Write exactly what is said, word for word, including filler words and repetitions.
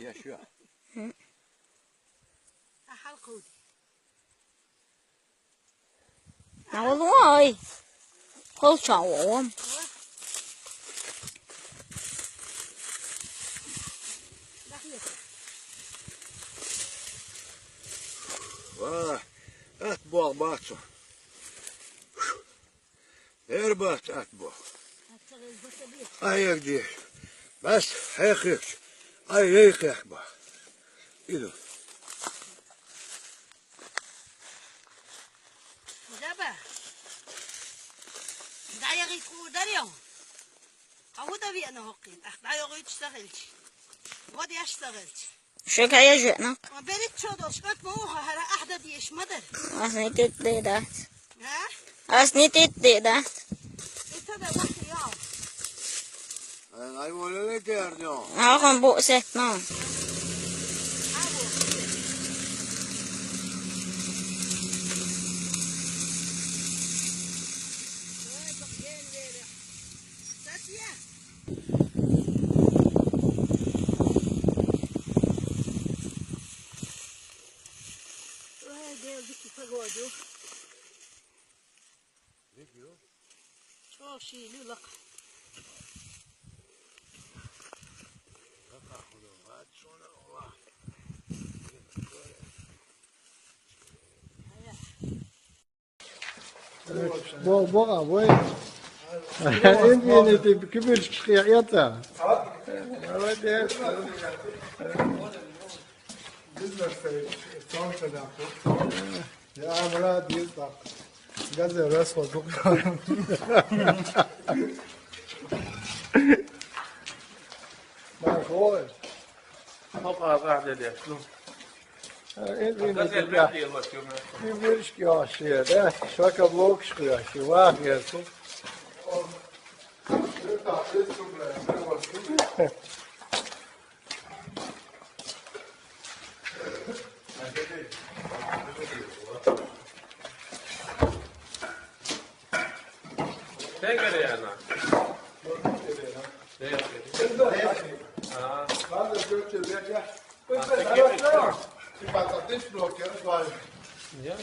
Yaşıyor. Nag'ulway. Qolchawa. Vah, at bol, batsın. Her bat at bol. Ayak diye. Bas, ayak yok. Ay, ay, kıyak bak. İdo. Zaba. Dayı git kurdarıyor. Kavu da bir yana hokkayım. Ah, dayı git sağılç. Vod yaş sağılç. Şöyle ya jönük. Berit çodoş, ötme oha, hara ahda diye şmadır. Asni tit de da. Ha? Asni tit de da. Ita da bak ya. Ay, ay, böyle ne derdi o? Ahon bu set no. Ay, geldik ki pagodu. Ne diyor? Çok şeyli lak. Bo, boğa, boy. Indi yine de kibir çıkıyor yata. Молодец. Biz nasıl? Son kadar. Ya, молодец, bak. Gazel resmen bu. Bak, oy. Hop, ağzı hadi de. Dur. Ha, en, en, Gazel en, ben ya. Diye bakıyorum ben. Bir, bir iş ki ya, şey, de. Şaka blok çıkıyor, şey, var ya, su. Sen gel yana. Ne yapıyorsun? Ha. Patates bloqueados, vale. Ya.